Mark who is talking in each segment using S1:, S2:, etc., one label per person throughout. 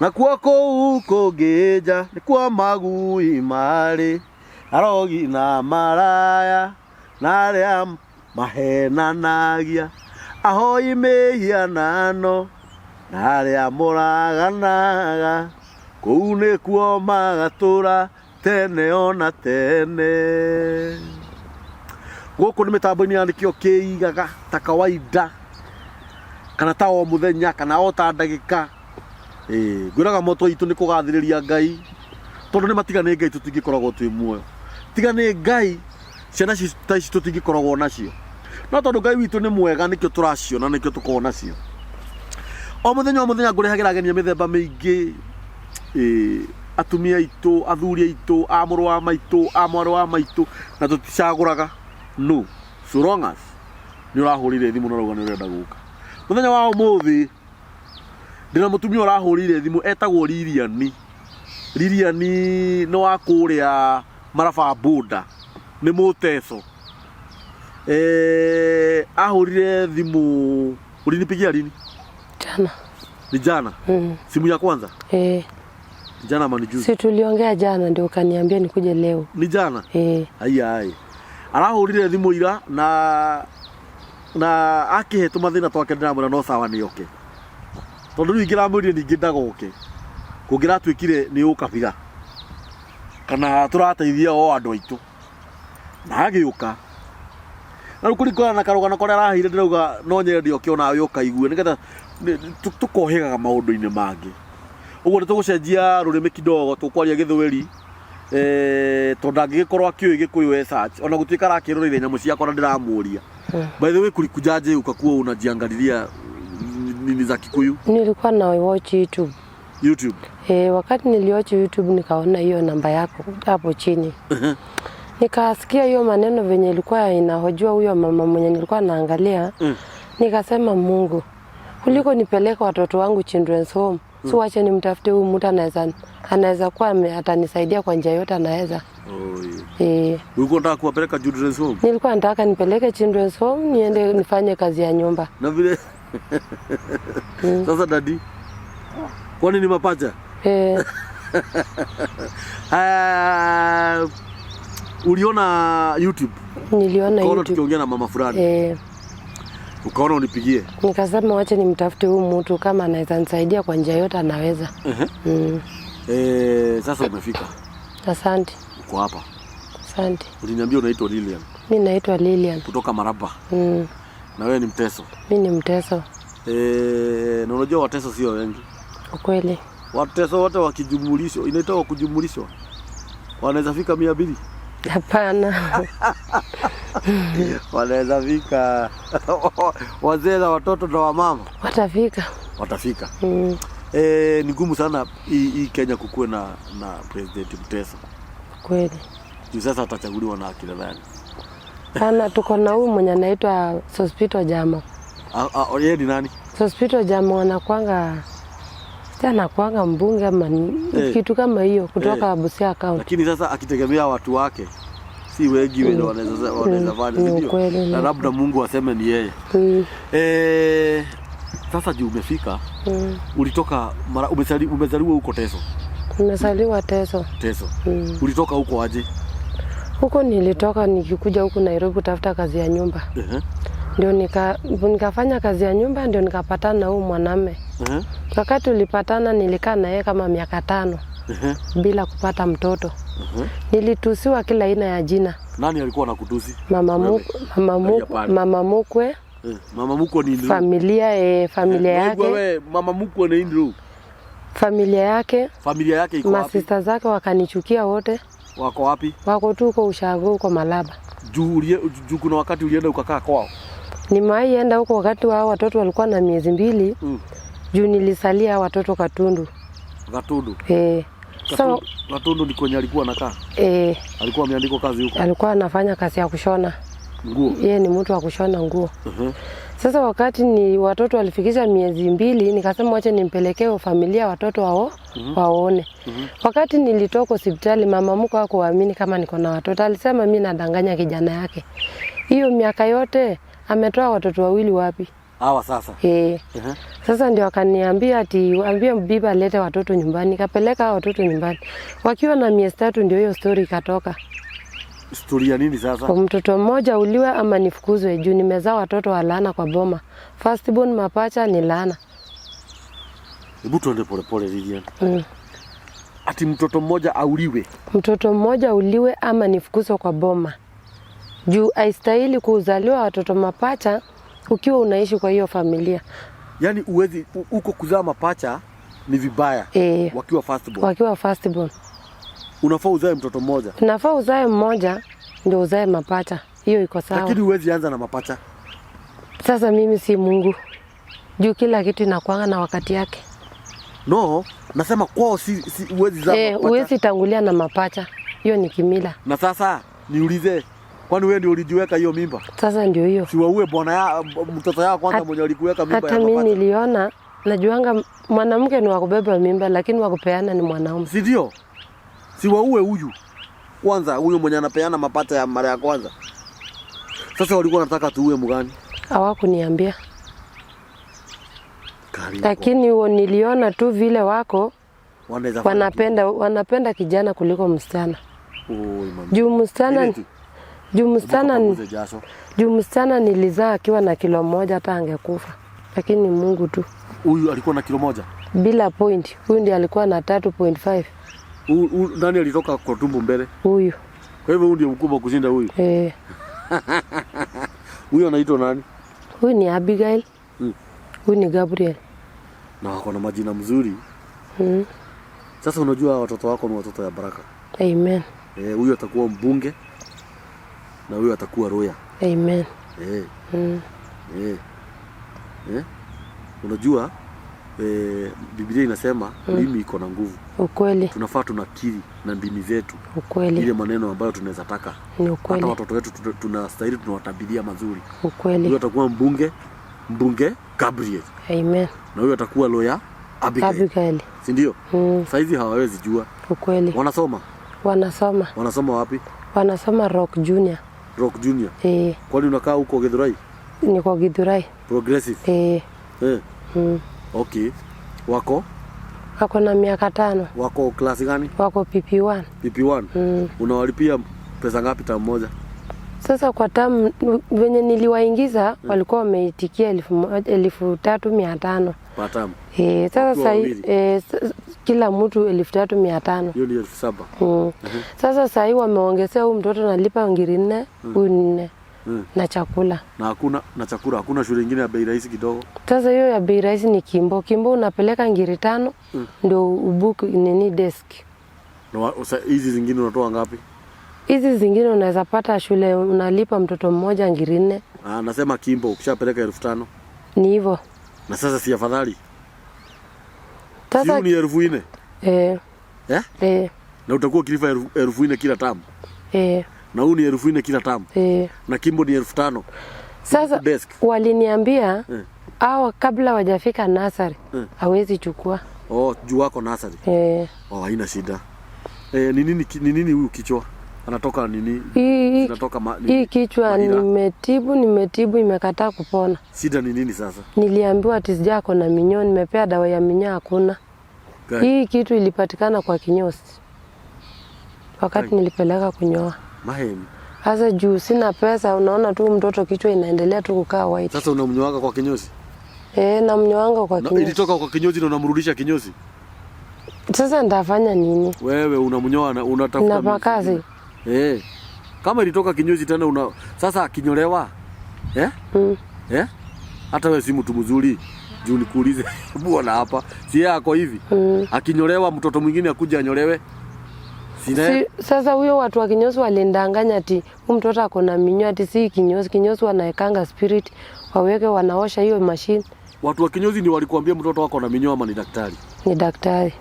S1: Nakuo kũu kũngĩ nja nĩkuo magui marĩ, arogi na maraya na arĩa mahenanagia, ahoi mĩhianano na arĩa moraganaga, kũu nĩkuo magatũra tene ona tene. Gũkũ nĩ mĩtambo-inĩ ya nĩkĩo kĩigaga ta kawaida kana ta o mũthenya kana o ta ndagĩka. Ĩĩ, ngwĩraga moto itũ nĩ kũgathĩrĩria Ngai tondũ nĩ matiga nĩ Ngai tũtingĩkoragwo twĩ muoyo. Tiga nĩ Ngai ciana ta ici tũtingĩkoragwo nacio. No tondũ Ngai witũ nĩ mwega nĩkĩo tũraciona nĩkĩo tũkoragwo nacio. O mũthenya o mũthenya ngũrehagĩra ageni a mĩthemba mĩingĩ. Ĩĩ, atumia aitũ, athuri aitũ, a mũrũ wa maitũ, a mwarĩ wa maitũ, na tũticagũraga. No, so long as nĩ ũrahũrĩire thimũ na ũrauga nĩ ũrenda gũka. Mũthenya wa ũmũthĩ ndĩna mũtumia ũrahũrĩire thimũ etagwo Lilian. Lilian nĩ wa kũrĩa Maraba Boda, nĩ mũteso. Eh, ahũrire thimũ, ulinipigia lini?
S2: Jana.
S1: Ni jana?
S2: Mm.
S1: Simu ya kwanza?
S2: Eh.
S1: Jana ama ni juzi?
S2: Si tuliongea jana ndio ukaniambia nikuje leo.
S1: Ni jana?
S2: Eh.
S1: Aiya ai. Arahũrire thimũ ira na akĩhe tũmathĩna twake ndĩramwĩra no sawa nĩ oke. Tondũ rĩu ingĩramwĩrire ningĩ ndagoke kũngĩratuĩkire nĩ ũkabira kana tũrateithia o andũ aitũ na agĩũka na rĩu kũringana na karũgano karĩa araheire ndĩrauga no nyende oke onawe ũkaigue nĩgetha tũkohĩgaga maũndũ-inĩ mangĩ. Ũguo nĩ tũgũcenjia rũrĩmĩ kidogo tũkwaria gĩthweri tondũ ndangĩgĩkorwo akĩũĩ gĩkũyũ as such ona gũtuĩka arakĩroreire nyamũ ciakwa na ndĩramũria. By the way, kulikujaje ukakuwa unajiangalilia nini za Kikuyu?
S2: Nilikuwa na watch YouTube.
S1: YouTube.
S2: Wakati niliwatch YouTube nikaona hiyo namba yako hapo chini. Nikasikia hiyo maneno venye ilikuwa inahojiwa huyo mama mwenye nilikuwa naangalia. Nikasema Mungu, kuliko nipeleke watoto wangu children's home, si wache nimtafute huyu mtu anaweza kuwa atanisaidia kwa njia yote anaweza.
S1: Oh, yeah.
S2: Eh,
S1: Ulikuwa unataka kuwapeleka children's home?
S2: Nilikuwa nataka nipeleke children's home niende nifanye kazi ya nyumba.
S1: Na vile sasa daddy, kwani ni mapacha?
S2: Eh,
S1: Uliona YouTube?
S2: Niliona
S1: Ukaona
S2: YouTube.
S1: tukiongea na mama fulani.
S2: Eh,
S1: Ukaona unipigie.
S2: Nikasema wache nimtafute huyu mtu kama anaweza nisaidia kwa njia yote anaweza.
S1: Sasa umefika.
S2: Asante.
S1: Uko hapa.
S2: Asante.
S1: Uliniambia unaitwa Lilian.
S2: Mi naitwa Lilian.
S1: Kutoka Maraba. Na wewe ni Mteso.
S2: Mi ni Mteso.
S1: Na unajua Wateso sio wengi.
S2: Ukweli.
S1: Wateso wote wakijumulishwa, inaitwa kujumulishwa, wanaweza fika 200?
S2: Hapana.
S1: Wanaweza fika wazee na watoto na wamama.
S2: Watafika.
S1: Watafika. Ni ngumu sana hii Kenya kukuwe na president Mteso.
S2: Kweli.
S1: Juu sasa atachaguliwa na akina nani?
S2: Sana tuko na huyu mwenye anaitwa Sospito Jamo.
S1: Yeye ni nani?
S2: Sospito Jamo anakuanga si anakuanga mbunge ama kitu kama hiyo kutoka Busia County.
S1: Lakini sasa akitegemea watu wake si wengi wenye wanaweza fanya,
S2: Ni
S1: si ndio?
S2: ukweli,
S1: Na
S2: ni
S1: labda Mungu aseme ni yeye. Sasa juu umefika, ulitoka mara, umezaliwa huko Teso?
S2: Nimezaliwa Teso.
S1: Teso. Ulitoka huko aje?
S2: Huko nilitoka nikikuja huku Nairobi kutafuta kazi ya nyumba. Ndio nikafanya kazi ya nyumba ndio nikapatana na huyu mwanamume. Wakati tulipatana nilikaa na yeye kama miaka 5 bila kupata mtoto. Nilitusiwa kila aina ya jina.
S1: Nani alikuwa anakutusi?
S2: Mama
S1: Wewe. Angalia pale.
S2: Mama mkwe.
S1: Mama mkwe ni nini?
S2: Familia yake.
S1: Wewe, mama mkwe ni nini?
S2: Familia yake.
S1: Familia yake iko wapi?
S2: Masista zake wakanichukia wote.
S1: Wako wapi?
S2: Wako tu huko ushago huko Malaba.
S1: Juu kuna wakati ulienda ukakaa kwao?
S2: Nimewahi enda huko wakati wao watoto walikuwa na miezi 2. Juu nilisalia watoto Katundu.
S1: Gatundu.
S2: So,
S1: Gatundu ni kwenye alikuwa anakaa? Alikuwa ameandikwa kazi huko?
S2: Alikuwa anafanya kazi ya kushona.
S1: Nguo?
S2: Yeye ni mtu wa kushona nguo. Sasa wakati ni watoto walifikisha miezi 2, nikasema wacha nimpelekee familia watoto wao waone. Wakati nilitoka hospitali mama mkwe hakuamini kama niko na watoto. Alisema mimi nadanganya kijana yake. Hiyo miaka yote ametoa watoto 2 wapi?
S1: Hawa sasa.
S2: Eh. Sasa ndio akaniambia ati ambie bibi alete watoto nyumbani. Nikapeleka hao watoto nyumbani. Wakiwa na miezi 3 ndio hiyo story ikatoka.
S1: Story ya nini sasa?
S2: Kwa mtoto mmoja uliwe ama nifukuzwe juu nimezaa watoto wa laana kwa boma. First born mapacha ni laana.
S1: Hebu tuende polepole Lilian. Ati mtoto mmoja auliwe.
S2: Mtoto mmoja uliwe ama nifukuzwe kwa boma. Juu haistahili kuzaliwa watoto mapacha ukiwa unaishi kwa hiyo familia.
S1: Yaani uwezi uko kuzaa mapacha ni vibaya. Wakiwa first born.
S2: Wakiwa first born.
S1: Unafaa uzae mtoto mmoja.
S2: Unafaa uzae mmoja ndio uzae mapacha. Hiyo iko sawa.
S1: Lakini huwezi anza na mapacha.
S2: Sasa mimi si Mungu. Juu kila kitu inakuanga na wakati yake.
S1: No, nasema kwao si huwezi zaa mapacha.
S2: Huwezi tangulia na mapacha. Hiyo ni kimila.
S1: Na sasa niulize, kwani wewe ndio ulijiweka hiyo mimba?
S2: Sasa ndio hiyo.
S1: Si waue bwana ya mtoto yao kwanza mwenye alikuweka mimba
S2: Hata
S1: ya
S2: mimi
S1: mapacha.
S2: niliona, najuanga mwanamke ni wa kubeba mimba lakini wa kupeana ni mwanaume.
S1: Si ndio? Si waue huyu kwanza, huyu mwenye anapeana mapacha ya mara ya kwanza. Sasa walikuwa wanataka tuue mgani?
S2: Hawakuniambia.
S1: Karibu.
S2: Lakini huo niliona tu vile wako
S1: Wanaweza fanya
S2: wanapenda kijana kuliko msichana.
S1: kitu. Oi, mama.
S2: Juu msichana
S1: Ile tu.
S2: juu msichana
S1: Hebu jasho.
S2: juu msichana nilizaa akiwa na kilo 1 hata angekufa. Lakini Mungu tu.
S1: Huyu alikuwa na kilo 1.
S2: Bila point. Huyu ndiye alikuwa na 3.5.
S1: Huyu nani alitoka kwa tumbo mbele?
S2: Huyu.
S1: Kwa hivyo huyu ndiye mkubwa kushinda huyu. Huyu anaitwa nani?
S2: Huyu ni Abigail. Huyu ni Gabriel.
S1: Na wako na majina mzuri. Sasa unajua watoto wako ni watoto ya baraka.
S2: Amen.
S1: Huyu atakuwa mbunge na huyu atakuwa roya.
S2: Amen.
S1: Unajua Biblia inasema ndimi iko na nguvu.
S2: Ukweli.
S1: Tunafaa tunakiri na ndimi zetu.
S2: Ukweli.
S1: Ile maneno ambayo tunaweza taka.
S2: Ni ukweli.
S1: Hata watoto wetu tunastahili tunawatabiria mazuri.
S2: Ukweli.
S1: Huyu atakuwa mbunge Gabriel.
S2: Amen.
S1: Na huyu atakuwa lawyer Abigail.
S2: Abigail.
S1: Si ndio? Saizi hawawezi jua.
S2: Ukweli.
S1: Wanasoma?
S2: Wanasoma.
S1: Wanasoma wapi?
S2: Wanasoma Rock Junior.
S1: Rock Junior. Kwani unakaa huko Githurai?
S2: Niko Githurai.
S1: Progressive. Okay. Wako?
S2: Wako na miaka 5.
S1: Wako klasi gani?
S2: Wako PP1.
S1: PP1. Unawalipia pesa ngapi term moja?
S2: Sasa kwa term venye niliwaingiza walikuwa wameitikia 3,500.
S1: Per term.
S2: Sasa
S1: Wakiwa wawili.
S2: kila mtu 3,500.
S1: Hiyo ni 7,000.
S2: Sasa sahi wameongezea huyu mtoto nalipa ngiri 4, huyu 4. Na chakula.
S1: Na hakuna na chakula, hakuna shule nyingine ya bei rahisi kidogo.
S2: Sasa hiyo ya bei rahisi ni Kimbo. Kimbo unapeleka ngiri 5 ndio ubook nini desk.
S1: Na hizi zingine unatoa ngapi?
S2: Hizi zingine unaweza pata shule unalipa mtoto mmoja ngiri 4.
S1: Nasema Kimbo ukishapeleka 5,000.
S2: Ni hivyo.
S1: Na sasa si afadhali?
S2: Sasa
S1: ni 4,000. Eh? Na utakuwa ukilipa 4,000 kila tamu. Na huu ni 4,000 kila tamu. Na Kimbo ni 5,000.
S2: Sasa
S1: Desk.
S2: waliniambia hawa kabla wajafika nursery hawezi chukua.
S1: Oh, juu wako nursery. Oh, haina shida. Ni nini huyu kichwa? Anatoka nini? Zinatoka nini?
S2: Hii kichwa
S1: Mahira.
S2: nimetibu imekataa kupona.
S1: Shida ni nini sasa?
S2: Niliambiwa ati sijako na minyoo, nimepea dawa ya minyoo hakuna.
S1: Gani?
S2: Hii kitu ilipatikana kwa kinyozi wakati
S1: Gani?
S2: nilipeleka kunyoa.
S1: Maheni.
S2: Sasa juu sina pesa, unaona tu mtoto kichwa inaendelea tu kukaa white.
S1: Sasa unamnyoanga kwa kinyozi?
S2: Namnyoanga kwa
S1: Na
S2: kinyozi.
S1: ilitoka kwa kinyozi na unamrudisha kinyozi?
S2: Sasa nitafanya nini?
S1: Wewe unamnyoa na unatafuta
S2: Na pakazi.
S1: Kama ilitoka kinyozi tena una sasa akinyolewa? Hata wewe si mtu mzuri. Juu nikuulize bwana hapa. Si yeye ako hivi? Akinyolewa mtoto mwingine akuja anyolewe? Sina.
S2: Si, sasa huyo watu wa kinyozi walindanganya ati huyu mtoto ako na minyoo, ati si kinyozi. Kinyozi wanaekanga spirit waweke, wanaosha hiyo machine.
S1: Watu wa kinyozi ni walikuambia mtoto wako na minyoo ama ni daktari?
S2: Ni daktari.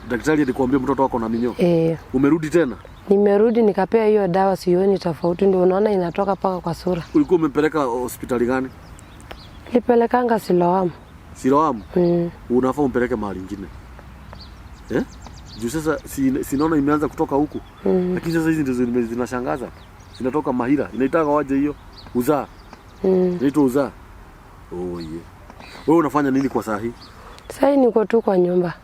S1: Daktari alikuambia mtoto wako na minyoo? Umerudi tena?
S2: Nimerudi nikapea hiyo dawa, sioni tofauti, ndio unaona inatoka paka kwa sura.
S1: Ulikuwa umempeleka hospitali gani?
S2: Nilipelekanga Siloam.
S1: Siloam? Unafaa umpeleke mahali ingine. Juu sasa sinaona imeanza kutoka huku. Lakini sasa hizi ndizo zinashangaza. Zinatoka Mahira. Inaitaka waje hiyo? Uzaa. Inaitwa uzaa. Oh yeah. Wewe unafanya nini kwa saa hii?
S2: Sasa niko tu kwa nyumba.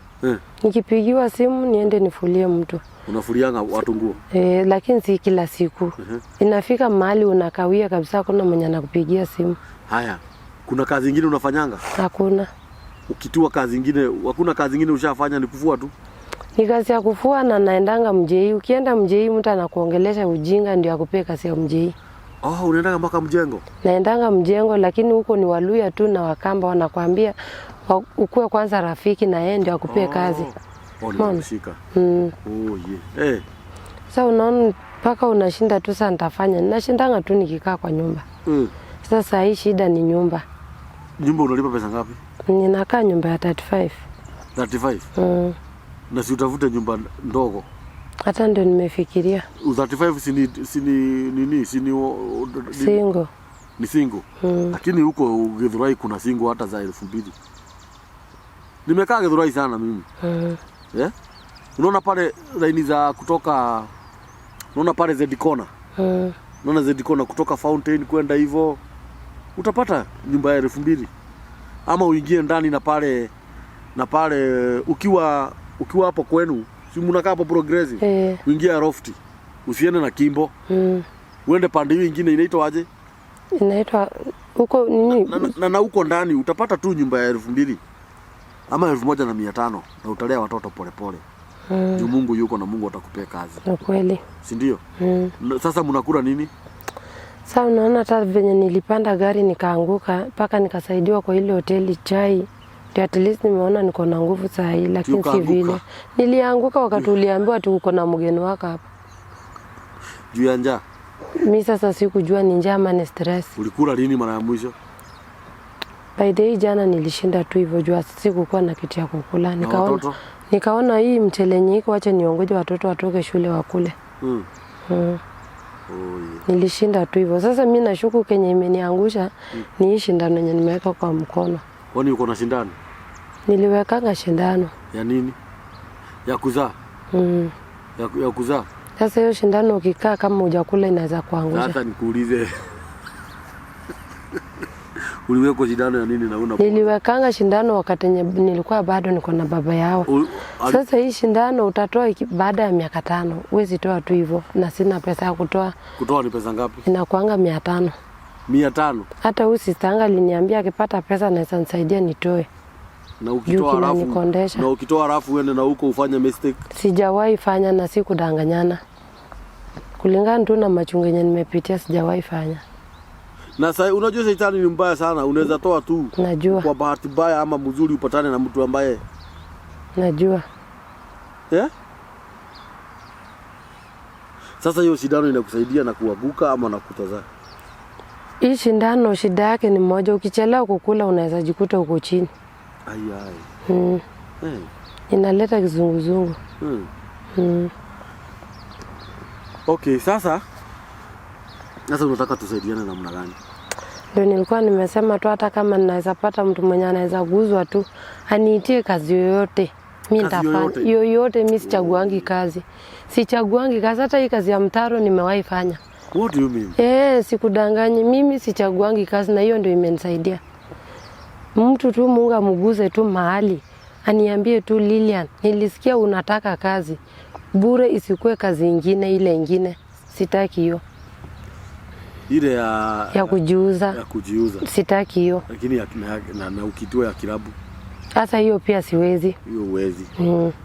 S2: Nikipigiwa simu niende nifulie mtu.
S1: Unafulianga watu nguo?
S2: Lakini si kila siku. Inafika mahali unakawia kabisa, hakuna mwenye anakupigia simu.
S1: Haya. Kuna kazi ingine unafanyanga?
S2: Hakuna.
S1: Ukitua kazi ingine, hakuna kazi ingine ushafanya, ni kufua tu?
S2: Ni kazi ya kufua na naendanga mjei. Ukienda mjei mtu anakuongelesha ujinga ndio akupee kazi ya mjei.
S1: Oh, unaendanga mpaka mjengo?
S2: Naendanga mjengo, lakini huko ni Waluya tu na Wakamba wanakwambia ukuwe kwanza rafiki na yeye ndio akupee kazi.
S1: Oh, nimekushika. Oh yeah.
S2: Sasa unaona mpaka unashinda tu, sasa nitafanya. Nashindanga tu nikikaa kwa nyumba. Sasa hii shida ni nyumba.
S1: Nyumba unalipa pesa ngapi?
S2: Ninakaa nyumba ya 35.
S1: 35? Na si utafute nyumba ndogo?
S2: Hata ndio nimefikiria.
S1: 35 si ni nini? Si ni
S2: Single.
S1: Ni single. Lakini huko Githurai kuna single hata za 2000. Nimekaa Githurai sana mimi. Yeah? Unaona pale laini za kutoka, unaona pale Z Corner. Unaona Z Corner kutoka Fountain kwenda hivyo, utapata nyumba ya 2000. Ama uingie ndani na pale ukiwa hapo kwenu, si mnakaa hapo Progressive? Uingie Lofty. Usiende na Kimbo. Uende pande hiyo ingine inaitwa aje?
S2: Inaitwa huko nini?
S1: Na huko ndani utapata tu nyumba ya 2000 ama 1500 na utalea watoto polepole. Juu Mungu yuko na Mungu atakupea kazi.
S2: Ni kweli.
S1: Si ndio? Sasa mnakula nini?
S2: Sasa unaona hata venye nilipanda gari nikaanguka mpaka nikasaidiwa kwa ile hoteli chai. Ndio at least nimeona niko na nguvu saa hii, lakini si
S1: Ukaanguka?
S2: vile. Nilianguka wakati uliambiwa tu uko na mgeni wako hapa.
S1: Juu ya njaa.
S2: Mi sasa sikujua ni njaa ama ni stress.
S1: Ulikula lini mara ya mwisho?
S2: By the way, jana nilishinda tu hivyo juu sikukuwa na kitu ya kukula. Nikaona
S1: watoto?
S2: Nikaona hii mchele nyiko, wacha niongoje watoto watoke shule wakule.
S1: Oh, yeah.
S2: Nilishinda tu hivyo. Sasa mi nashuku kenye imeniangusha ni hii shindano yenye nimeweka kwa mkono.
S1: Kwani uko na shindano?
S2: Niliwekanga shindano.
S1: Ya nini? Ya kuzaa? Ya kuzaa?
S2: Sasa hiyo shindano ukikaa kama hujakula inaweza kuangusha.
S1: Sasa nikuulize. Uliwekwa shindano ya nini na una
S2: Niliwekanga shindano wakati nilikuwa bado niko na baba yao. Sasa hii shindano utatoa baada ya miaka 5. Huwezi toa tu hivyo na sina pesa ya kutoa.
S1: Kutoa ni pesa ngapi?
S2: Inakuanga 500.
S1: 500.
S2: Hata huyu sister yangu aliniambia akipata pesa anaweza nisaidia nitoe.
S1: Na ukitoa
S2: Juu
S1: halafu
S2: kinanikondesha.
S1: na ukitoa halafu uende na huko ufanye mistake.
S2: Sijawahi fanya na si kudanganyana. Kulingana tu na machungu yenye nimepitia sijawahi fanya.
S1: Na sasa unajua shetani ni mbaya sana, unaweza toa tu.
S2: Najua.
S1: Kwa bahati mbaya ama mzuri upatane na mtu ambaye
S2: Najua.
S1: Yeah? Sasa hiyo shindano inakusaidia na kuanguka ama na kutozaa?
S2: Hii shindano shida yake ni moja, ukichelewa kukula unaweza jikuta uko chini.
S1: Ai ai.
S2: Inaleta kizunguzungu.
S1: Okay, sasa unataka tusaidiane namna gani?
S2: Ndio nilikuwa nimesema tu hata kama ninaweza pata mtu mwenye anaweza guzwa tu aniitie kazi yoyote. Mi
S1: Kazi
S2: nitafanya
S1: yoyote?
S2: yoyote, mi sichaguangi kazi. Sichaguangi kazi, hata hii kazi ya mtaro nimewahi fanya.
S1: What do you mean?
S2: Sikudanganyi, mimi sichaguangi kazi na hiyo ndio imenisaidia. Mtu tu Mungu amuguze tu mahali aniambie tu Lilian, nilisikia unataka kazi bure, isikuwe kazi ingine ile ingine, sitaki hiyo
S1: Ile ya
S2: ya kujiuza,
S1: ya kujiuza.
S2: sitaki hiyo.
S1: Lakini na ukitua ya kilabu
S2: Sasa hiyo pia siwezi.
S1: hiyo uwezi.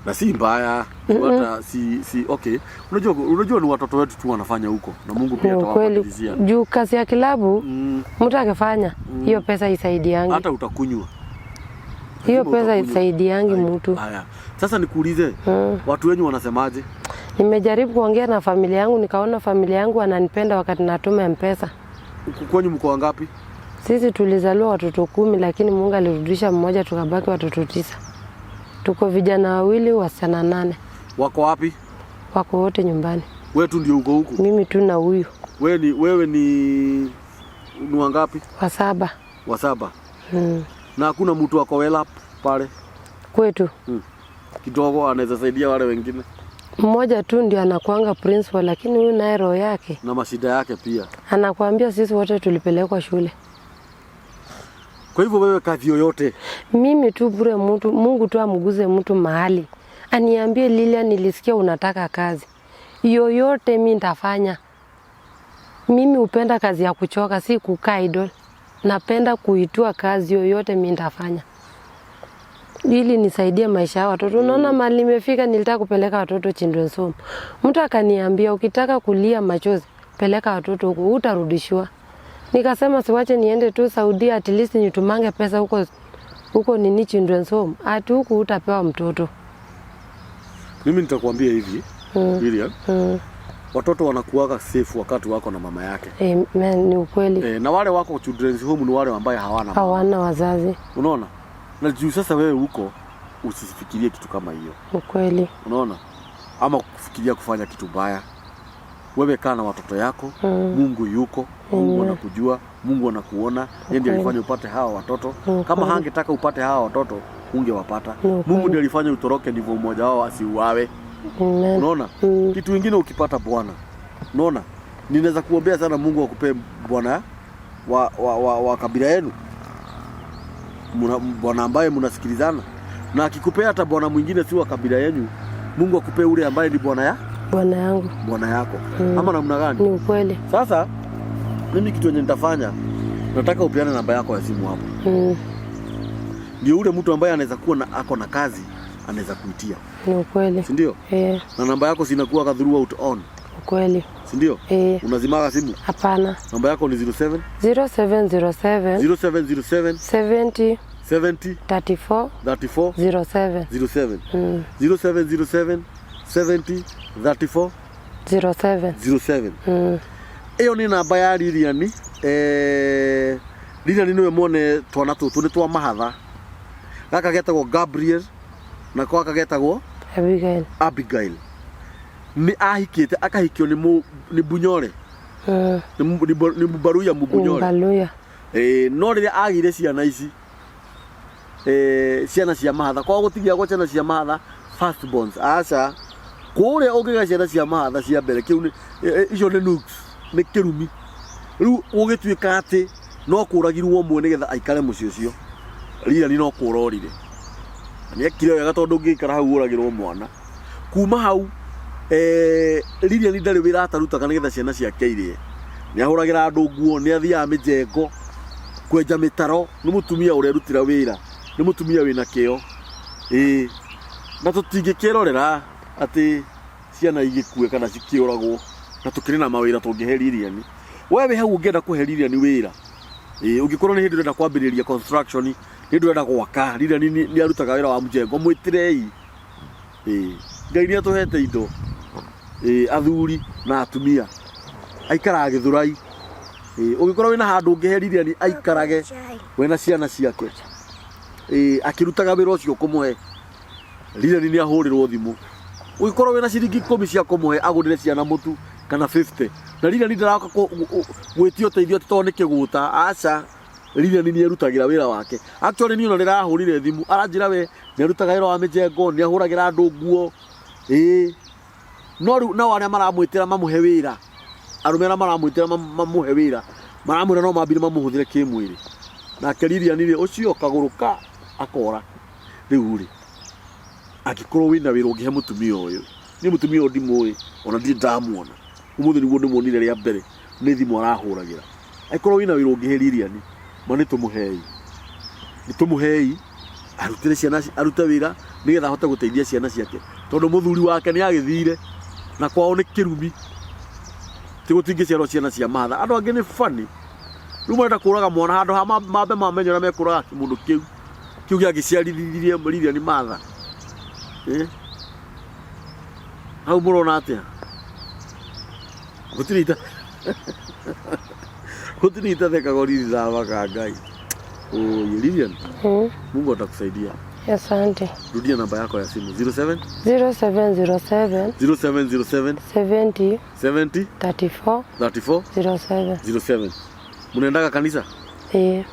S1: Na si mbaya. Hata si okay. Unajua ni watoto wetu tu wanafanya huko na Mungu pia
S2: Ni ukweli
S1: atawapatilizia.
S2: juu kazi ya kilabu mtu akifanya hiyo pesa isaidiangi,
S1: Hata utakunywa.
S2: hiyo
S1: Lazima
S2: pesa
S1: utakunywa.
S2: isaidiangi
S1: Haya,
S2: mtu.
S1: Haya. Sasa nikuulize, watu wenyu wanasemaje?
S2: Nimejaribu kuongea na familia yangu, nikaona familia yangu wananipenda wakati natuma mpesa.
S1: Huku kwenyu mko wangapi?
S2: Sisi tulizaliwa watoto 10, lakini Mungu alirudisha mmoja, tukabaki watoto 9. Tuko vijana 2, wasichana 8.
S1: Wako wapi?
S2: Wako wote nyumbani.
S1: Wewe tu ndio uko huku?
S2: Mimi tu na huyu.
S1: Wewe ni wangapi?
S2: Wa 7.
S1: Wa 7. Na hakuna mtu ako well up pale?
S2: Kwetu.
S1: Kidogo anaweza saidia wale wengine.
S2: Mmoja tu ndio anakuanga principal, lakini huyu naye roho yake
S1: na mashida yake pia.
S2: Anakuambia sisi wote tulipelekwa shule.
S1: Kwa hivyo wewe kazi yoyote?
S2: Mimi tu bure mtu, Mungu tu amguze mtu mahali aniambie, Lilian, nilisikia unataka kazi yoyote, mi nitafanya. Mimi hupenda kazi ya kuchoka, si kukaa idle. Napenda kuitua kazi yoyote, mi nitafanya ili nisaidie maisha ya watoto. Unaona mahali nimefika, nilitaka kupeleka watoto children's home. Mtu akaniambia ukitaka kulia machozi, peleka watoto huko, utarudishiwa. Nikasema siwache niende tu Saudi, at least nitumange pesa huko huko nini children's home. Ati huku utapewa mtoto.
S1: Mimi nitakwambia hivi, Lilian, watoto wanakuwaga safe wakati wako na mama yake.
S2: Amen, ni ukweli.
S1: Na wale wako children's home ni wale ambaye hawana mama.
S2: Hawana wazazi.
S1: Unaona? Na juu sasa wewe huko usifikirie kitu kama hiyo.
S2: Ukweli.
S1: Unaona? Ama kufikiria kufanya kitu baya. Wewe kaa na watoto yako. Mungu yuko, Mungu anakujua, Mungu anakuona. Yeye ndiye alifanya upate hawa watoto. Kama hangetaka upate hawa watoto, ungewapata. Mungu ndiye alifanya utoroke ndivyo mmoja wao asiuawe.
S2: Amen.
S1: Unaona? Kitu kingine ukipata bwana. Unaona? Ninaweza kuombea sana Mungu akupe bwana wa kabila yenu. Bwana ambaye mnasikilizana. Na akikupea hata bwana mwingine si wa kabila yenu, Mungu akupee ule ambaye ni bwana ya
S2: Bwana yangu.
S1: Bwana yako. Ama namna gani?
S2: Ni ukweli.
S1: Sasa mimi kitu yenye nitafanya, nataka upeane namba yako ya simu hapo. Ndio ule mtu ambaye anaweza kuwa na ako na kazi anaweza kuitia.
S2: Ni ukweli.
S1: Si ndio?
S2: Eh.
S1: Na namba yako sinakuwa throughout on.
S2: Ukweli.
S1: Si ndio?
S2: Eh.
S1: Unazimaga simu?
S2: Hapana.
S1: Namba yako ni 07
S2: 0707
S1: 0707
S2: 70
S1: 70
S2: 34
S1: 34
S2: 07.
S1: 07. 0707 70 34
S2: 07.
S1: 07. Ĩyo nĩ namba ya Lilian. Lilian nĩwe mwone twana tũtũ nĩ twa mahatha. Gaka getagwo Gabriel na gaka getagwo
S2: Abigail.
S1: Abigail. Nĩ ahikĩte akahikio nĩ Bunyore. Nĩ Mubaruya Mubunyore.
S2: Mbaluya.
S1: No rĩrĩa agĩire ciana ici, ciana cia mahatha, kwao gũtigiagwo ciana cia mahatha firstborns. Aca kũrĩa ũngĩgĩa ciana cia mahatha cia mbere kĩu nĩ icio nĩ nukes, nĩ kĩrumi. Rĩu gũgĩtuĩka atĩ no kũragirwo ũmwe nĩgetha aikare mũciĩ ũcio. Lilian no kũra orire. Na nĩekire wega tondũ ũngĩikara hau ũragĩrwo mwana. Kuma hau, Lilian ndarĩ wĩra atarutaga nĩgetha ciana ciake irĩe. Nĩ ahũragĩra andũ nguo, nĩ athiaga mĩjengo, kwenja mĩtaro, nĩ mũtumia ũrerutĩra wĩra, nĩ mũtumia wĩna kĩo. Na tũtingĩkĩrorera atĩ ciana igĩkue kana cikĩũragwo, na tũkĩrĩ na mawĩra tũngĩhe Lilian. We wĩ hau ũngĩenda kũhe Lilian wĩra, ũngĩkorwo nĩ hĩndĩ ũrenda kwambĩrĩria construction, nĩ hĩndĩ ũrenda gwaka, Lilian nĩ arutaga wĩra wa mjengo, mwĩtĩrei. Ngai nĩ atũhete indo, athuri na atumia. Aikaraga Gĩthũrai. Ũngĩkorwo wĩna handũ ũngĩhe Lilian aikarage wĩna ciana ciake, akĩrutaga wĩra ũcio kũmũhe, Lilian nĩ ahũrĩrwo thimũ. Ũngĩkorwo wĩna ciringi 10 cia kũmũhe agũrĩre ciana mũtu kana 50, na Lilian ndaraka gwĩtia ũteithio atĩ tondũ nĩ kĩgũta, aca. Lilian nĩ erutagĩra wĩra wake. Actually niĩ ona nĩrahũrire thimũ aranjĩra we nĩ arutaga wĩra wa mĩjengo, nĩ ahũragĩra andũ nguo. No rĩu nao arĩa maramwĩtĩra mamũhe wĩra, arũme arĩa maramwĩtĩra mamũhe wĩra, maramwĩra no mambire mamũhũthĩre kĩmwĩrĩ. Nake Lilian rĩ, ũcio kagũrũ ka akora. Rĩu rĩ, angĩkorwo wĩna wĩra ũngĩhe mũtumia ũyũ, niĩ mũtumia ũyũ ndimũĩ, ona ndirĩ ndamuona. Ũmũthĩ nĩguo ndĩmuonire rĩa mbere, nĩ thimũ arahũragĩra. Angĩkorwo wĩna wĩra ũngĩhe Lilian, ma nĩ tũmũhei. Nĩ tũmũhei, arutĩre ciana, arute wĩra nĩgetha ahote gũteithia ciana ciake. Tondũ mũthuri wake nĩ agĩthire, na kwao nĩ kĩrumi. Ti gũtingĩciarwo ciana cia mahatha. Andũ angĩ nĩ funny. Rĩu marenda kũraga mwana handũ ha mambe mamenye ũrĩa mekũraga kĩmũndũ kĩu. Kĩu gĩangĩciarithirie Lilian matha. Hau mũrona atĩa? Gũtirĩ ita gũtirĩ itathekagwo riri thamaka Ngai. Oye Lilian, Mungu atakusaidia.
S2: Asante.
S1: Rudia namba yako ya simu 07
S2: 0707
S1: 0707
S2: 70
S1: 70
S2: 34
S1: 34
S2: 07.
S1: 07. Mnaendaga kanisa?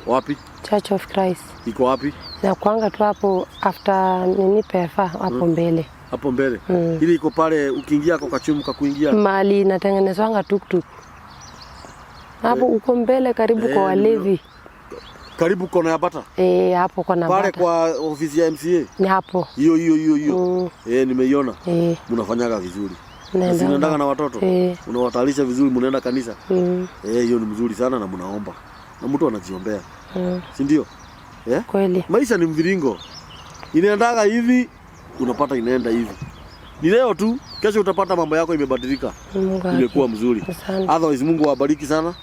S1: Wapi?
S2: Church of Christ.
S1: Iko wapi?
S2: Na kuanga tu hapo after nini pefa hapo mbele.
S1: Hapo mbele. Ile iko pale ukiingia kwa kachumu kakuingia.
S2: Mali inatengenezwanga tuktuk. Hapo uko mbele karibu kwa walevi.
S1: Karibu kona ya Bata.
S2: Eh, hapo kona
S1: Pale
S2: Bata.
S1: kwa ofisi ya MCA.
S2: Ni hapo.
S1: Hiyo hiyo hiyo hiyo. Eh, nimeiona.
S2: Eh,
S1: Mnafanyaga vizuri. Na si
S2: naenda.
S1: unaendaga na watoto?
S2: Eh.
S1: Unawatalisha vizuri, mnaenda kanisa. Eh, hiyo ni mzuri sana na mnaomba. Na mtu anajiombea. Si ndio? Eh?
S2: Kweli.
S1: Maisha ni mviringo. Inaendaga hivi, unapata inaenda hivi. Ni leo tu, kesho utapata mambo yako imebadilika.
S2: Mungu wake.
S1: Imekuwa mzuri.
S2: Asante.
S1: Otherwise Mungu awabariki sana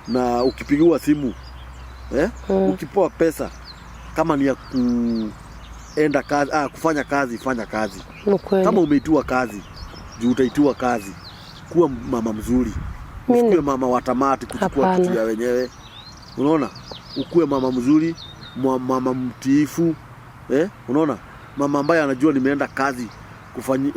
S1: na ukipigiwa simu eh? Ukipewa pesa kama ni ya kuenda kazi, kufanya kazi, fanya kazi.
S2: Ni kweli.
S1: Kama umeitiwa kazi, juu utaitiwa kazi, kuwa mama mzuri.
S2: Mimi
S1: Usikuwe mama wa tamati kuchukua
S2: Hapana.
S1: kitu ya wenyewe. Unaona? Ukuwe mama mzuri, mama mtiifu, eh? Unaona? Mama ambaye anajua nimeenda kazi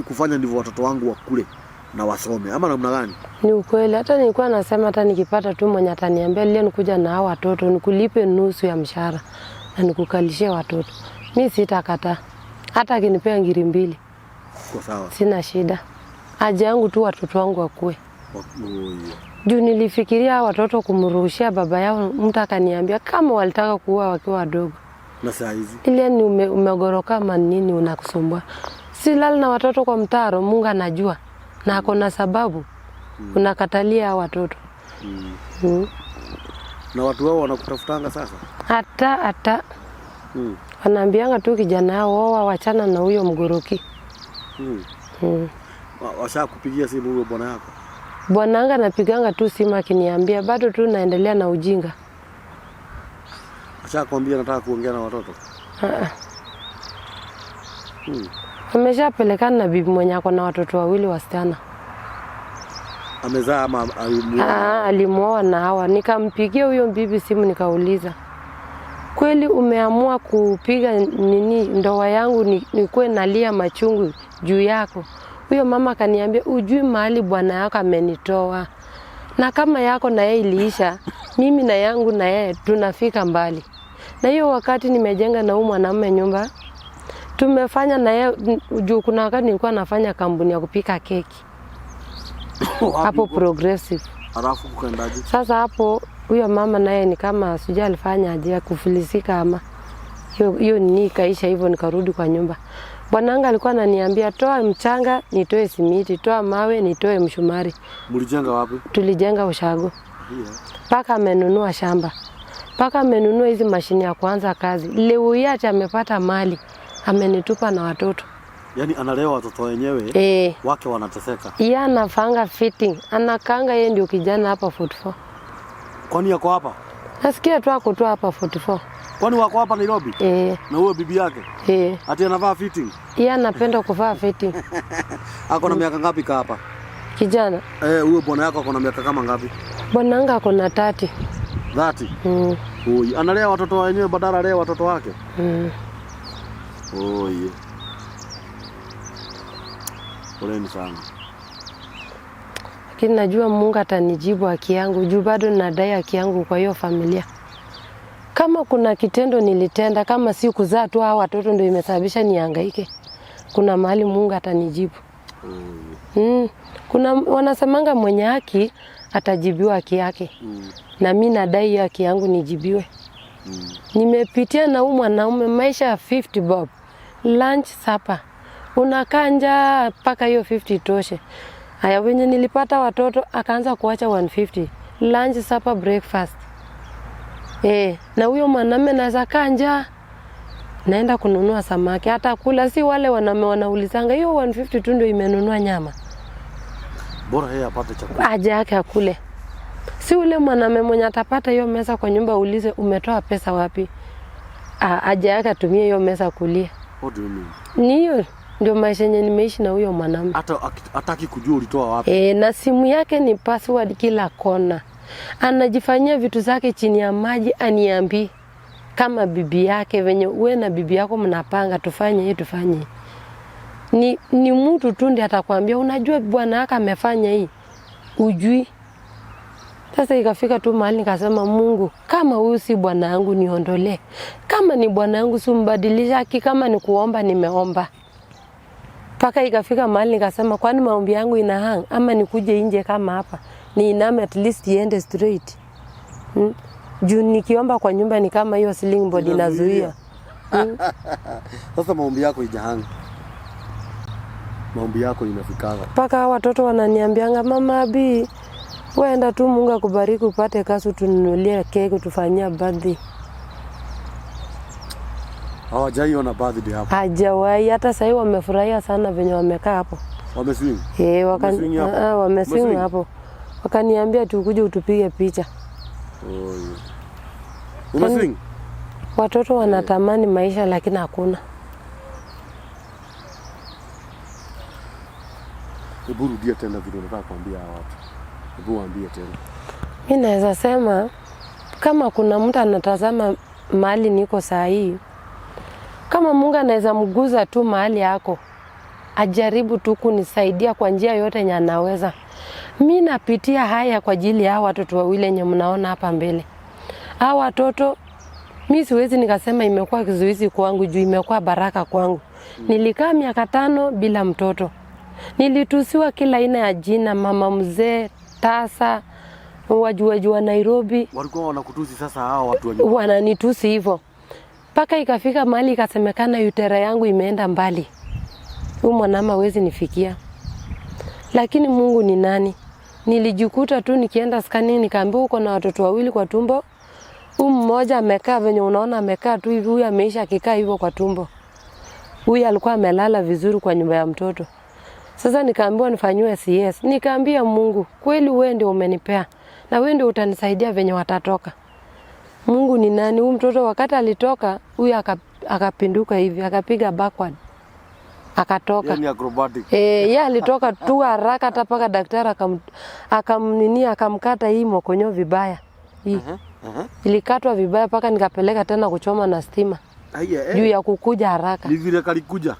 S1: kufanya ndivyo watoto wangu wakule na wasome. Ama namna gani?
S2: Ni ukweli. Hata nilikuwa nasema hata nikipata tu mwenye ataniambia leo nikuja na hao watoto nikulipe nusu ya mshahara na nikukalishie watoto, mi sitakataa. Hata akinipea ngiri mbili
S1: Kwa sawa.
S2: sina shida. Haja yangu tu watoto wangu wakue.
S1: Oye.
S2: Juu nilifikiria hao watoto kumrushia baba yao, mtu akaniambia kama walitaka kuua wakiwa wadogo.
S1: Na saa hizi
S2: Ile ni umegoroka ama nini unakusumbua? Silali na watoto kwa mtaro, Mungu anajua na ako na sababu unakatalia hao watoto.
S1: Na watu wao wanakutafutanga sasa.
S2: Hata hata wanaambianga tu kijana yao oa, wachana na huyo mgoroki.
S1: Washakupigia simu huyo bwana yako?
S2: Bwananga napiganga tu simu akiniambia bado tu naendelea na ujinga.
S1: Ashakwambia nataka kuongea na watoto?
S2: Ah. Ameshapelekana na bibi mwenye ako na watoto wawili wasichana.
S1: Amezaa ama alimuoa?
S2: Ah, alimuoa na hawa. Nikampigia huyo bibi simu nikauliza, kweli umeamua kupiga nini ndoa yangu nikuwe nalia machungu juu yako? Huyo mama akaniambia, ujui mahali bwana yako amenitoa, na kama yako na yeye iliisha, mimi na yangu na yeye tunafika mbali. Na hiyo wakati nimejenga na huyu mwanamume nyumba, tumefanya na yeye juu kuna wakati nilikuwa nafanya kampuni ya kupika keki hapo Progressive.
S1: Halafu kukaendaje?
S2: Sasa hapo huyo mama naye ni kama sijui alifanya aje ya kufilisika ama hiyo hiyo nini ikaisha hivyo, nikarudi kwa nyumba. Bwananga alikuwa ananiambia toa mchanga nitoe simiti, toa mawe nitoe mshumari.
S1: Mlijenga wapi?
S2: Tulijenga ushago mpaka amenunua shamba, mpaka amenunua hizi mashine ya kuanza kazi. Leo hii ati amepata mali, amenitupa na watoto.
S1: Yaani analea watoto wenyewe
S2: Eh,
S1: wake wanateseka.
S2: yeye anafanga fitting, anakanga yeye ndio kijana hapa 44.
S1: Kwani yako hapa?
S2: Nasikia tu ako tu hapa 44.
S1: Kwani wako hapa Nairobi?
S2: Eh,
S1: Na huyo bibi yake
S2: eh.
S1: ati anavaa fitting?
S2: Yeye anapenda kuvaa fitting.
S1: Ako na miaka ngapi ka hapa?
S2: Kijana,
S1: Eh, huyo bwana yako ako na miaka kama ngapi?
S2: bwananga ako na 30.
S1: 30.
S2: Mm.
S1: Oi, analea watoto wenyewe badala alea watoto wake. Oi. Poleni sana.
S2: Lakini najua Mungu atanijibu haki yangu juu bado nadai haki yangu kwa hiyo familia. Kama kuna kitendo nilitenda, kama si kuzaa tu hawa watoto ndio imesababisha nihangaike, kuna mahali Mungu atanijibu. Kuna wanasemanga mwenye haki atajibiwa haki yake. Na mi nadai hiyo haki yangu nijibiwe. Nimepitia na huyu mwanaume maisha ya 50 bob, lunch supper, unakaa njaa mpaka hiyo 50 itoshe. Haya, wenye nilipata watoto akaanza kuacha 150 lunch, supper, breakfast. Eh, na huyo mwanamume naweza kaa njaa, naenda kununua samaki hata kula. Si wale wanaume wanaulizanga hiyo 150 tu ndio imenunua nyama,
S1: Bora yeye apate chakula.
S2: haja yake akule. Si ule mwanamume mwenye atapata hiyo meza kwa nyumba uulize umetoa pesa wapi, haja yake atumie hiyo meza kulia.
S1: What do you mean?
S2: Ni hiyo ndio maisha yenye nimeishi na huyo mwanamume.
S1: Hata hataki kujua ulitoa wapi.
S2: E, na simu yake ni password kila kona, anajifanyia vitu zake chini ya maji, aniambii kama bibi yake venye we na bibi yako mnapanga tufanye hii tufanye hii. Ni mtu tu ndiye atakwambia unajua bwana yako amefanya hii, ujui. Sasa ikafika tu mahali nikasema, Mungu, kama huyu si bwana yangu niondolee, kama ni bwana yangu si umbadilisha haki, kama ni kuomba nimeomba. Mpaka ikafika mahali nikasema, kwani maombi yangu ina hang ama nikuje nje kama hapa niiname at least iende straight. Juu nikiomba kwa nyumba ni kama hiyo ceiling board inazuia.
S1: Sasa maombi yako ijahanga, maombi yako inafikaga.
S2: Mpaka hawa watoto wananiambianga, mama Abi, wenda tu Mungu akubariki upate kazi tununulie keki tufanyia birthday.
S1: Hawajaiona birthday hapo.
S2: Hajawahi hata sahii wamefurahia sana venye wamekaa hapo.
S1: Wameswing.
S2: Eh,
S1: Wameswing hapo?
S2: wameswing
S1: Wameswing?
S2: hapo. Wakaniambia tukuje utupige picha.
S1: Oh, yeah. Umeswing?
S2: Watoto wanatamani maisha lakini hakuna.
S1: Hebu rudia tena vile unataka kuambia hawa watu. Hebu waambie tena.
S2: Mi naweza sema kama kuna mtu anatazama mahali niko saa hii, kama Mungu anaweza mguza tu mahali yako, ajaribu tu kunisaidia kwa njia yote yenye anaweza. Mi napitia haya kwa ajili ya hawa watoto wawili yenye mnaona hapa mbele. Hawa watoto mi siwezi nikasema imekuwa kizuizi kwangu juu imekuwa baraka kwangu. Nilikaa miaka 5 bila mtoto. Nilitusiwa kila aina ya jina, mama mzee, tasa, wajuaji wa Nairobi
S1: Walikuwa wanakutusi sasa hawa watu wa nyumba.
S2: wananitusi hivyo, mpaka ikafika mahali ikasemekana utera yangu imeenda mbali, huyu mwanaume hawezi nifikia. Lakini Mungu ni nani? Nilijikuta tu nikienda scanning, nikaambiwa uko na watoto wawili kwa tumbo, huyu mmoja amekaa venye unaona amekaa tu hivi, huyu ameisha akikaa hivyo kwa tumbo, huyu alikuwa amelala vizuri kwa nyumba ya mtoto. Sasa nikaambiwa nifanyiwe CS. Nikaambia Mungu, kweli wewe ndio umenipea na wewe ndio utanisaidia venye watatoka. Mungu ni nani? Huyu mtoto wakati alitoka, huyu akapinduka hivi, akapiga backward. Akatoka.
S1: Yaani acrobatic.
S2: Yeye alitoka tu haraka hata paka daktari akamnini akamkata hii mokonyo vibaya. Hii. Ilikatwa vibaya paka nikapeleka tena kuchoma na stima.
S1: Haya,
S2: Juu ya kukuja haraka.
S1: Ni vile kalikuja.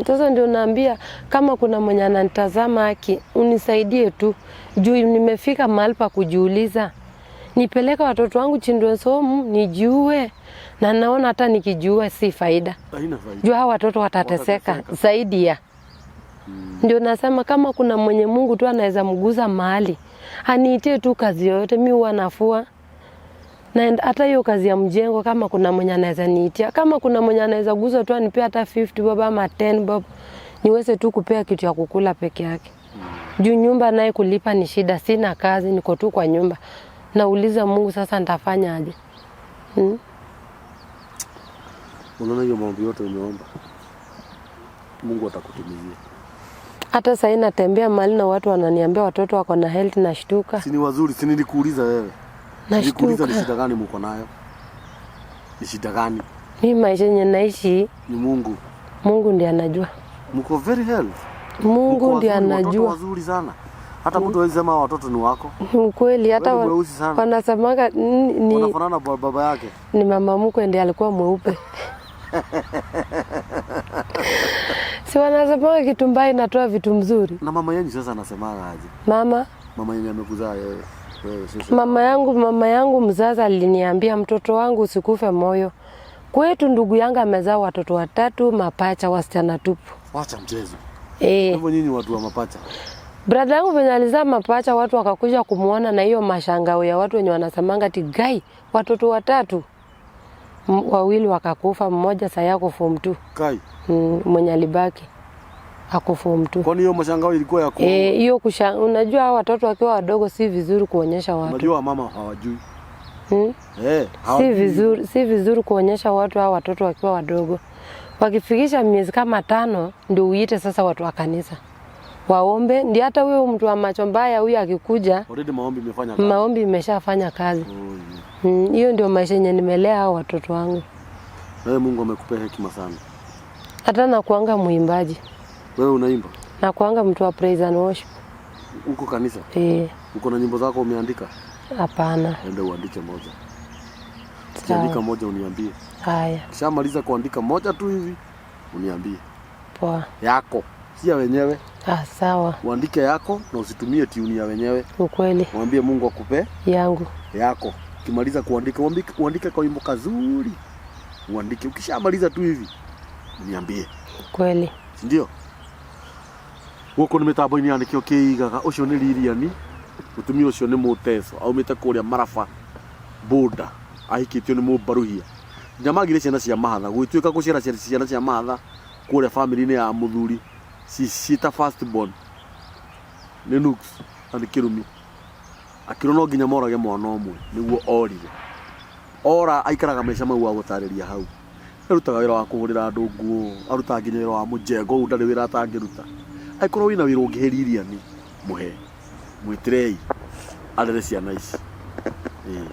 S2: Sasa ndio naambia kama kuna mwenye ananitazama haki, unisaidie tu. Juu nimefika mahali pa kujiuliza. Nipeleke watoto wangu children's home nijiue, na naona hata nikijiua si faida.
S1: Haina faida.
S2: Juu hawa watoto watateseka
S1: Watateseka.
S2: zaidi ya. Ndio nasema kama kuna mwenye Mungu tu anaweza mguza mahali, aniitie tu kazi yoyote, mimi huwa nafua. Na hata hiyo kazi ya mjengo kama kuna mwenye anaweza niitia, kama kuna mwenye anaweza guza tu anipea hata 50 bob ama 10 bob, niweze tu kupea kitu ya kukula peke yake. Juu nyumba naye kulipa ni shida, sina kazi, niko tu kwa nyumba. Nauliza Mungu sasa nitafanya aje?
S1: Unaona hiyo maombi yote umeomba, Mungu atakutimizia.
S2: Hata sasa natembea mahali na watu wananiambia watoto wako na health, nashtuka.
S1: Si ni wazuri, si nilikuuliza wewe. Nilikuuliza ni
S2: Nashtuka.
S1: shida gani mko nayo? Ni shida gani?
S2: Mimi maisha yenye naishi
S1: Ni Mungu.
S2: Mungu ndiye anajua.
S1: Mko very healthy.
S2: Mungu
S1: Mko
S2: ndiye
S1: wazuri, watoto
S2: anajua.
S1: wazuri sana. Hata mtu hawezi sema watoto ni wako.
S2: Ni ukweli, hata
S1: Wewe ni mweusi sana.
S2: wanasemanga
S1: Wanafanana baba yake.
S2: ni mama mkwe ndiye alikuwa mweupe. Si wanasemanga kitu mbaya inatoa vitu mzuri.
S1: Na mama yenu sasa anasemaga aje?
S2: Mama?
S1: Mama yenu amekuzaa wewe. Wewe sasa.
S2: Mama yangu mzazi aliniambia mtoto wangu usikufe moyo. Kwetu ndugu yangu amezaa watoto 3 mapacha, wasichana tupu.
S1: Wacha mchezo. Hivyo nyinyi watu wa mapacha.
S2: Brother yangu venye alizaa mapacha watu wakakuja kumuona na hiyo mashangao ya watu wenye wanasemanga ati gai watoto 3. Wawili wakakufa, mmoja sasa yako form 2.
S1: Kai.
S2: Mwenye alibaki ako form 2.
S1: Kwani hiyo mashangao ilikuwa ya kuona?
S2: Hiyo unajua hao watoto wakiwa wadogo si vizuri kuonyesha watu.
S1: Unajua mama hawajui. Hawajui.
S2: Si vizuri kuonyesha watu hao watoto wakiwa wadogo. Wakifikisha miezi kama 5 ndio uite sasa watu wa kanisa. Waombe, ndio hata huyo mtu wa macho mbaya huyu akikuja,
S1: Already maombi imefanya kazi.
S2: Maombi imeshafanya kazi.
S1: Oh, yeah.
S2: Hiyo ndio maisha yenye nimelea hao watoto wangu.
S1: Wewe Mungu amekupea hekima sana.
S2: Hata nakuanga mwimbaji.
S1: Wewe unaimba?
S2: Nakuanga mtu wa praise and worship.
S1: Uko kanisa? Uko na nyimbo zako umeandika?
S2: Hapana.
S1: Enda uandike moja.
S2: Sawa.
S1: Ukiandika moja uniambie.
S2: Haya.
S1: Kishamaliza kuandika moja tu hivi uniambie.
S2: Poa.
S1: Yako, si ya wenyewe.
S2: Sawa.
S1: Uandike yako na usitumie tune ya wenyewe.
S2: Ukweli.
S1: Mwambie Mungu akupe
S2: yangu.
S1: Yako. Ukimaliza kuandika, uandike kwa wimbo kazuri. Uandike. Ukishamaliza tu hivi uniambie.
S2: Kweli.
S1: Si ndio? Gũkũ nĩ mĩtambo-inĩ ya nĩkĩo kĩigaga. Ũcio nĩ Lilian, mũtumia ũcio nĩ mũteco, aumĩte kũrĩa Maraba. Boda ahikĩtio nĩ mũmbaruhia. Nyamagire ciana cia mahatha gũgĩtuĩka gũciara ciana cia mahatha kũrĩa famĩlĩ-inĩ ya mũthuri ciĩta first born nĩ nuks na nĩ kĩrumi. Akĩrwo no nginya morage mwana ũmwe nĩguo orire. Ora aikaraga maica mau wa gũtarĩria hau. Arutaga wĩra wa kũhũrĩra andũ nguo, arutaga nginya wĩra wa mũjengo, ũguo ndarĩ wĩra atangĩruta. Angĩkorwo wĩna wĩra ũngĩhe Lilian, mũhe, mwĩtĩrei arere ciana ici. Ĩĩ.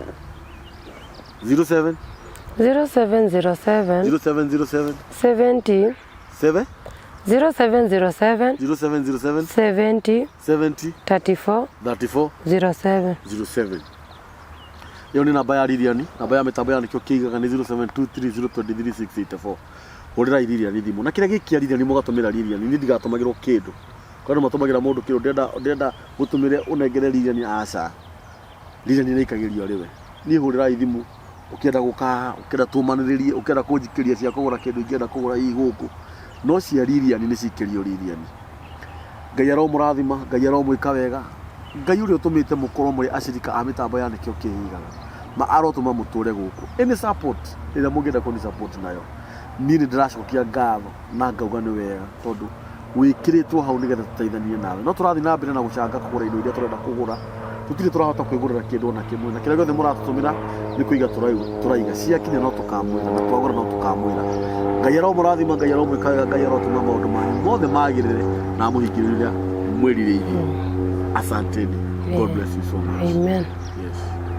S1: 07
S2: 0707
S1: 0707
S2: 70
S1: 7
S2: 0707
S1: 0707
S2: 70
S1: 70
S2: 34
S1: 34
S2: 07.
S1: 07. Ĩyo nĩ namba ya Lilian, namba ya mĩtambo ya nĩkĩo kĩigaga nĩ 0723023684. Hũrĩrai Lilian thimũ. Na kĩrĩa gĩkia Lilian mũgatũmĩra Lilian, niĩ ndigatũmagĩrwo kĩndũ. Kwĩ andũ matũmagĩra mũndũ kĩndũ, ndĩrenda gũtũmĩre ũnengere Lilian, aca. Lilian nĩ aikagĩrio arĩ we. Niĩ hũrĩrai thimũ ũkĩenda gũka haha, ũkĩenda tũmanĩrĩrie, ũkĩenda kũnjikĩria cia kũgũra kĩndũ ingĩenda kũgũra hihi gũkũ. No cia Lilian nĩ cikĩrio Lilian. Ngai aromũrathima, Ngai aromwĩka wega. Ngai ũrĩa ũtũmĩte mũkorwo mũrĩ acirika a mĩtambo ya nĩkĩo kĩigaga ma arotũma mũtũre gũkũ. Any support ĩrĩa mũngĩenda kũni support nayo, niĩ nĩ ndĩracokia ngatho na ngauga nĩ wega tondũ wĩkĩrĩtwo hau nĩgetha tũteithanie nawe. No tũrathiĩ na mbere na gũcanga kũgũra indo iria tũrenda kũgũra, tũtirĩ tũrahota kwĩgũrĩra kĩndũ ona kĩmwe, na kĩrĩa gĩothe mũratũtũmĩra nĩ kũiga tũraiga, ciakinya no tũkamwĩra, na twagũra no tũkamwĩra. Ngai aromũrathima, Ngai aromwĩka wega, Ngai arotũma maũndũ manyu mothe magĩrĩre na amũhingĩrie ũrĩa mwĩrirĩirie. Asanteni. God bless you so much.
S2: Amen.